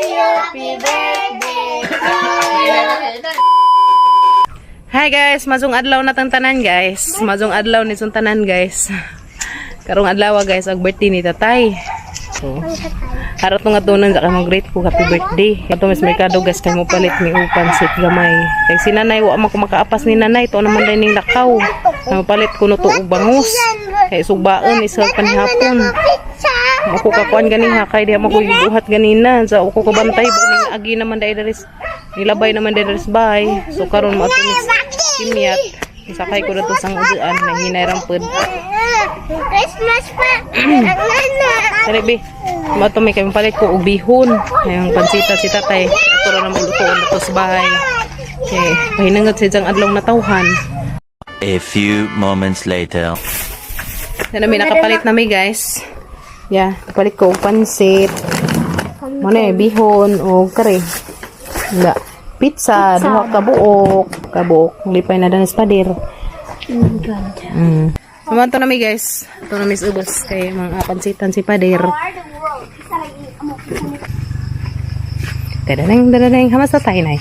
you. Happy birthday to you. Hi guys, mazong adlaw na tang tanan, guys. Mazong adlaw ni tong tanan, guys. Karong adlaw, guys, ang birthday ni tatay. So, harot nga tunan sa kay greet ko happy birthday. Ato mas merkado, guys, kay mo palit mi og pansit gamay. Kay si nanay wa man ko makaapas ni nanay to naman din ning lakaw. Mo palit kuno to og bangus. Kay sugbaon isa panihapon. Ako kakuan ganin ha kay di mo ko buhat ganina sa ako kabantay ba ning agi naman dai daris nilabay naman dai daris bay. So karon mo ato ni kimyat. Sakay ko dato sang uduan nang hinay rampod. Christmas pa. Ang ano. Dali bi. Mo ato may kay palit ko og bihon. Yung pansita si tatay. Ato ra na maglutoon dato sa bahay. Okay, pahinangot sa isang adlaw na tawhan. A few moments later. Yan na, may nakapalit na mi, guys. Yeah, kapalit ko og pansit. Mo na eh, bihon o kare. Wala. Pizza, duha ka buok. Kabuok. Lipay na danis pader. Naman to na mi, guys. Ito na mi sa ubos kay mga pansitan si pader. Dadadeng, dadadeng. Hamas na tayo, nay.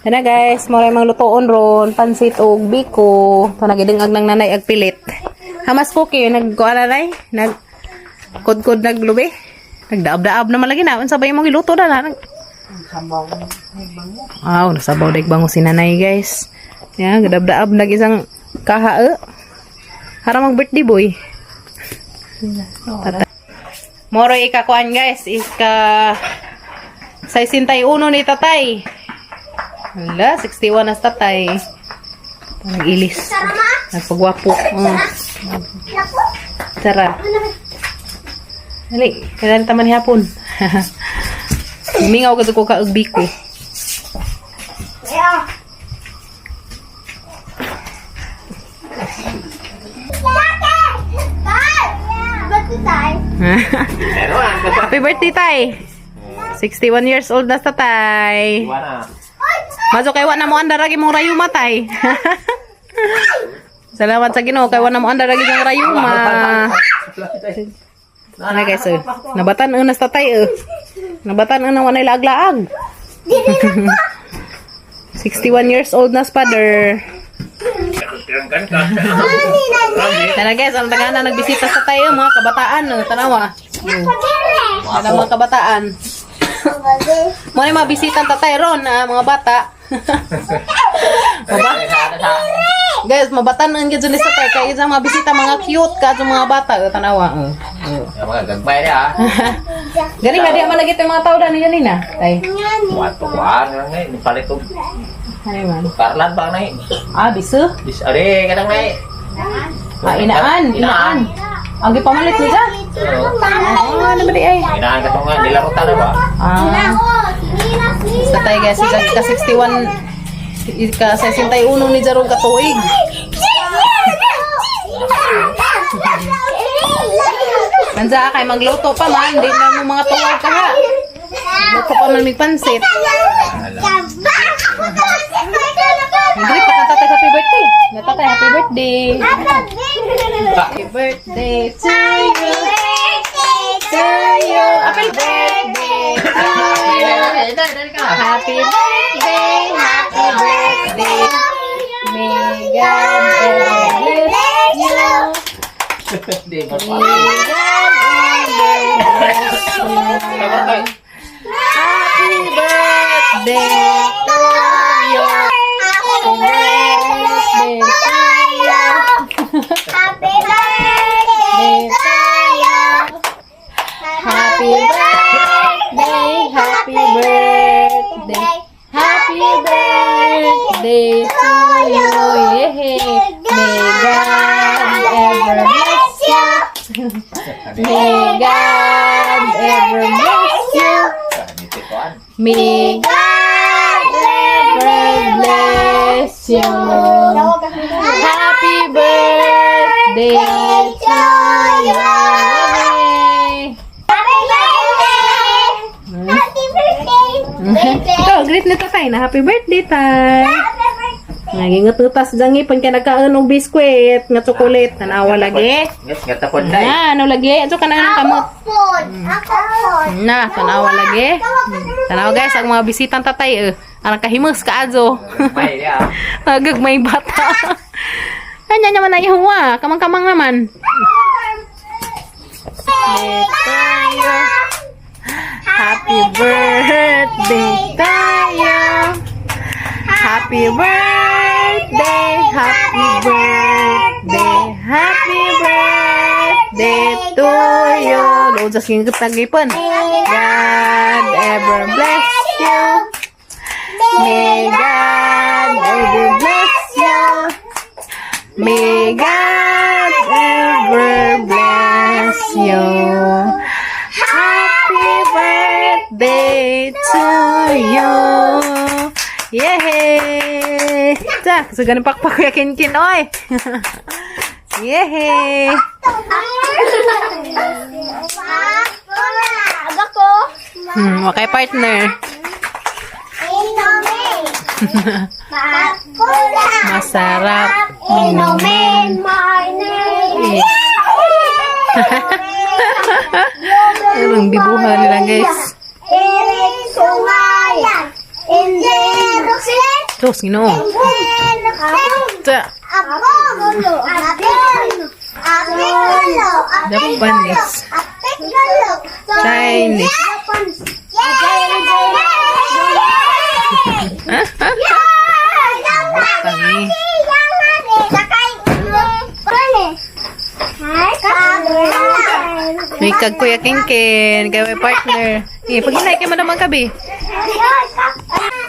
Tana guys, mo ray mga lutoon ron, pansit og biko. To nagidengag ng nanay ag pilit. Hamas po kayo nagkuan na nay, nag kudkod naglubi. Nagdaab-daab na malagi na. Unsa ba imong giluto na na? Sabaw. Aw, nasabaw dag bango si nanay, guys. Ya, gadaab-daab nag isang kaha eh. Hara mag birthday boy. Tata. Moroy ikakuan, guys, ika 61 ni tatay. Hala, 61 na sa tatay. Nag-ilis. Nagpagwapo. Tara. Dali, kailan taman hapon. Mingaw ka ko ka og biko. Happy birthday, tay. 61 years old na sa tatay. Maso kay wa na mo andar agi mong rayuma, tay. Salamat sa Ginoo kay wa na mo andar agi mong rayuma. Ano guys, eh. Nabatan na sa tatay eh. Nabatan na wa na laag-laag. 61 years old na sa father. Tara guys, ang tagana nagbisita sa tayo mga kabataan, no? Tanawa. Ano mga kabataan? Mo ni mga bisita ang tatay ron, ah, mga bata. Maba? Guys, mabatan ang gyud ni sa tatay kay isang mga bisita mga cute ka sa mga bata, eh, tanawa. Oh. Oh. Mga gagmay niya. Gani nga di man lagi tay mga tao dani ganina. Tay. Wato kuan lang eh. Palit og Ano man? karlan ba nay? Ah, biso. Dis are kadang nay. Ah, inaan, inaan. Ang gipamalit ni ja. Ah, ano ba di ay? Inaan ka to nga nilaro ta na ba? Ah. Sa tay guys, ika 61 ika 61 ni Jarong katuig. Kansa kay magluto pa man, di na mo mga tuwag ka ha. Luto pa man mig pansit. Hindi pa ka tatay happy birthday. Natatay happy birthday. Happy birthday to you. To you. Happy birthday to you. Happy birthday, happy birthday. May God bless you. Di ba? May God bless you. Happy birthday to you. Happy birthday to you. Happy birthday to you. Happy birthday, happy birthday, happy birthday to you. Yeah. May God ever bless you. May God ever bless you. May God ever bless you. Happy birthday to you. Happy birthday! Happy birthday! Ikaw, greet na tatay na happy birthday, tay. Happy birthday! Nagingututas dyan ngipon kaya nagkaon og biskwit nga chocolate. Tanawa lagi. Ngat ngat tapon dai. Na, ano lagi? Ato ka na ng kamot. Pod. Ako pod. Na, tanawa lagi. Tanawa guys, ang mga bisitang tatay eh. Arang kahimus ka azo. May ya. Agag may bata. Kanya naman ay huwa. Kamang-kamang naman. Happy birthday tayo. Happy birthday, happy birthday, happy birthday to you. Load sa singit tagipan. God ever bless you. May God ever bless you. May God ever bless you. Happy birthday to you. Yay! Ta, so ganun pakpak kuya Kinkin, oy. Yay! Ako. Okay, partner. Inumin. Pakula. Masarap Inumin. Morning. Anong bibuhan nila, guys. Iring sungayan. Hindi ruksin. Tos, ginoo. Hindi ruksin. Ta, Ako gulo. Apik gulo. Apik gulo. Japanese. Apik gulo. Chinese. Japanese. Yay! Tangi. May kag Kuya Kinkin, kay may partner. Eh, pag hinay kay mo naman kabi.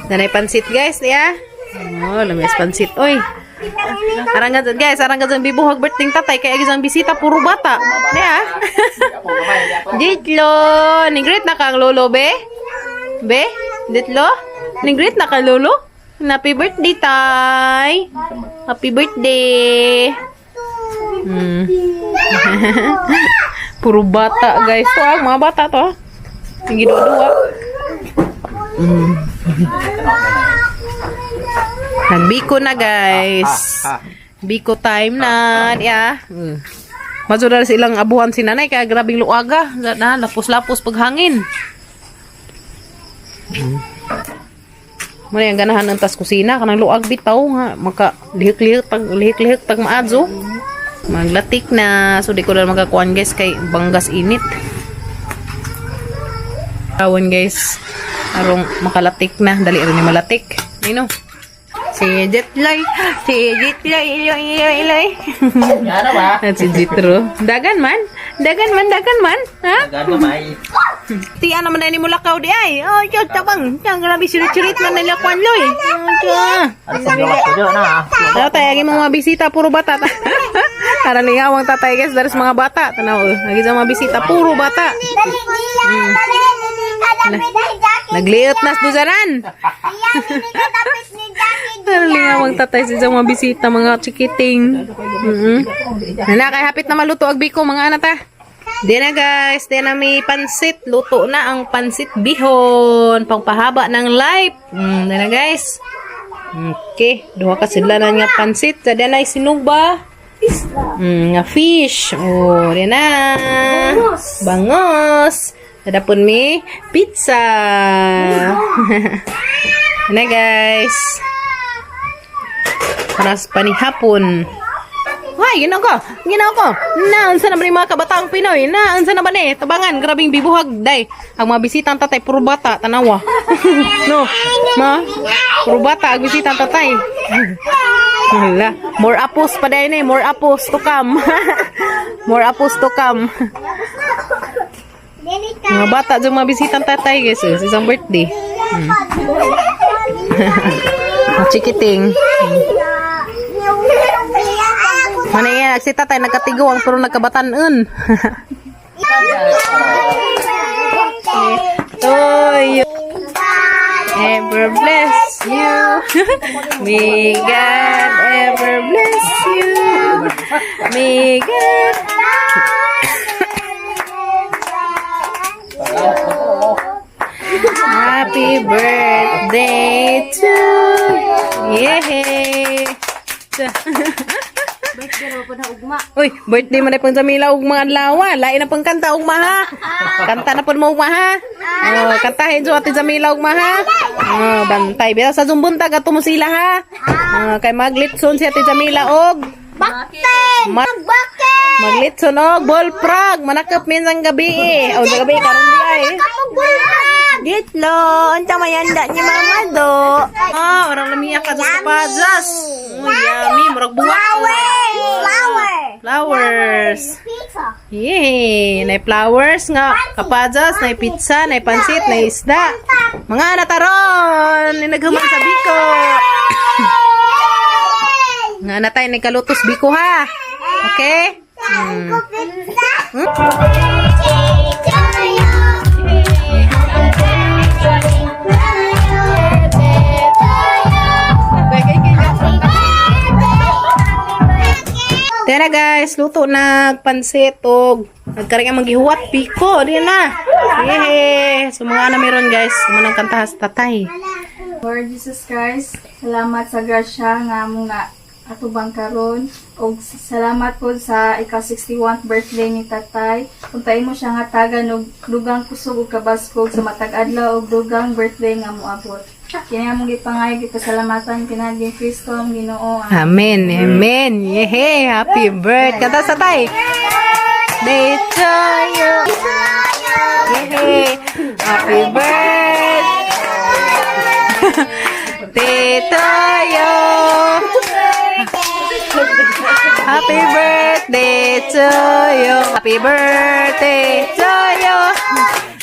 Nanay pansit guys, niya. Oh, lamis pansit. Oy. Arang nga guys, arang nga dyan bibuhag birthday tatay kay gisang bisita puro bata. Niya. Ditlo, ni-greet na kang lolo be? Be? Ditlo? Ni-greet na kang lolo? Happy birthday, tay. Happy birthday. Puro bata, guys. To, ah, mga bata to. Ang giduwa. Nagbiko na, guys. Biko time na. Ya. Mazura silang abuhan si nanay kaya grabing luaga. Na, lapos-lapos paghangin. Muna yung ganahan ng tas kusina kanang luag bitaw nga maka lihik-lihik tag lihik-lihik tag maadso. Maglatik na. So di ko na makakuan guys kay banggas init. Tawon guys. Arong makalatik na. Dali rin ni malatik. Nino. Si Jetloy. Si Jetloy. Iloy, iloy, iloy. Ano ba? At si Jitro. Dagan man. Dagan man, dagan man. Ha? Gano may. Tiya naman na ni Mulakaw di ay. Oh, Diyos, tabang. Tiyan, grabe, sirit-sirit man nila kwan, loy. Oh, Ano sa iyo na ah. Tanaw tayo, ang imong mga bisita, puro bata. Tara lingawang tatay, guys, daris mga bata. Tanaw, oh. Lagi sa mga bisita, puro bata. Nagliot na sa duzaran. Tara lingawang tatay sa mga bisita, mga chikiting. Nana, kay hapit na maluto ag biko, mga anak ta. Di na guys, di na may pansit. Luto na ang pansit bihon. Pangpahaba ng life. Di na guys. Okay, duha ka sila na nga pansit. Sa di na sinugba. Nga fish. Oh, di na. Bangos. Tadapon mi pizza. Di na guys. Para sa panihapon. Hoy, ginaw ko. Ginaw ko. Naunsa naman yung mga kabataang Pinoy? Naunsa naman eh. Tabangan, grabing bibuhag. Day, ang mga bisita ang tatay, puro bata. Tanawa. No. Ma, puro bata ang bisita ang tatay. Wala. More apos pa dahil eh. More apos to come. More apos to come. Mga bata dyan mga bisita ang tatay guys. Eh, sa isang birthday. Chikiting. Manaya, si tatay nagkatiguang pero nagkabatanon. Toy, ever bless you. May God ever bless you. May God. Happy birthday to you. Yay! Uy, birthday man na pang Jamila ug mga adlaw. Lain na pang kanta ugma ha. Kanta na pud mo ugma ha. Oh, kantahin jo Ate Jamila ugma ha. Oh, bantay. Bitaw sa Zumbuntag ato mo sila ha. Oh, kay maglitson si Ate Jamila og Bakten! Bakten! Maglitson og bullfrog. Manakap minsan gabi eh. O, sa gabi karon di ay. Kapugulag! Gitlo, unsa mayanda ni Mama do? Ah, orang lamiya ka sa pajas. Oh, yummy, murag buwak. Flower! Flowers. Pizza! Yay! Nay flowers nga kapajas, nay pizza, nay pansit, nay isda. Mga nataron, ni naghuman sa biko. Nga natay nay kalutos biko ha. Okay? Pizza! Tara guys, luto na pansit og nagkaring ang magihuwat biko di na. Yay! So mga na meron guys, manang kantahas tatay. Lord Jesus Christ, salamat sa grasya nga among na atubang karon og salamat po sa ika-61st birthday ni tatay. Untayin mo siya nga tagan og dugang kusog ug kabaskog sa matag adlaw og dugang birthday nga moabot. Kini among gipangayo, gipasalamatan kinaagi Kristo ang Ginoo. Amen. Amen. Yay! Happy birthday. Kanta sa tay. Day to you. Yay! Happy birthday. Day to you. Happy birthday to you. Happy birthday to you.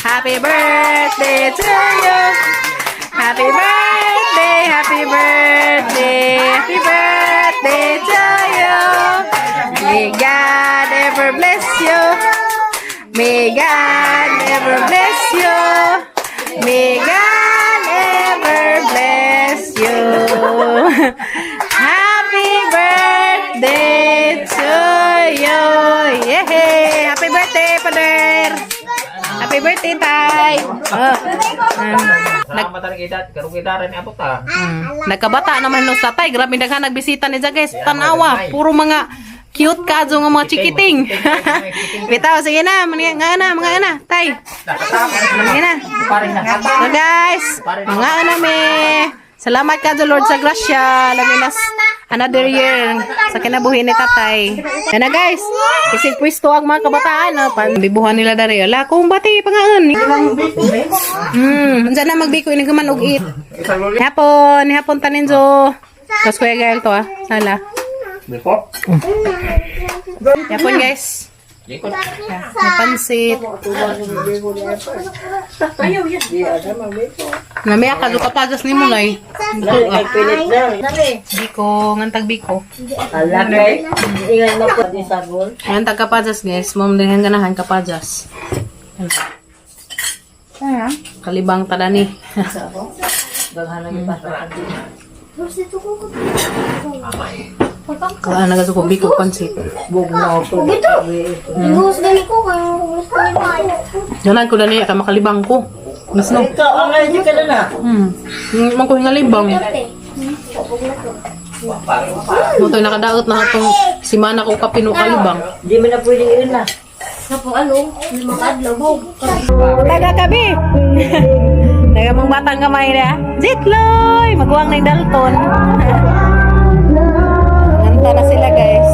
Happy birthday to you. Happy birthday, happy birthday, happy birthday to you. May God ever bless you. May God ever bless you. May God ever bless you. Happy birthday to you. Yay! Happy birthday, Father! Happy birthday, Tay! Oh. Salamat ang edad. Karong edad ni abot ah. Nagkabata naman no sa tay. Grabe daghan nagbisita ni guys. Tanawa, puro mga cute kadyo nga mga chikiting. Bitaw, sige na, mga na, mga na, tay. Mga na. So guys, mga na me. Salamat ka Lord sa grasya. Laminas another year sa kinabuhi ni tatay. Yan na guys. Isig pwesto ang mga kabataan. No? Panbibuhan nila dari. Ala, kung bati, pangaan. Unsa na magbiko ini kaman og eat. Hapon, hapon taninzo. Tapos Kuya Gael to ah. Sala. Hapon guys. May pansit. Namaya ka ka pagas ni Mulay. Biko, ngantag biko. Ngantag kapajas guys. Mom din ganahan kapajas. Kalibang tadani. Wala na gaso ko biko pansit. Dito! Gusto gani ko kung gusto ni Mayo. Ganan ko dani ka makalibang ko. Mas no. Ikaw, ang ngayon ka na na. Man ko hingalibang. Mo to'y nakadaot na atong simana ko kapino kalibang. Hindi mo na pwedeng yun na. Taga kabi. Naga mong batang kamay na. Zitloy! Magwang na yung Dalton. Nganta na sila guys.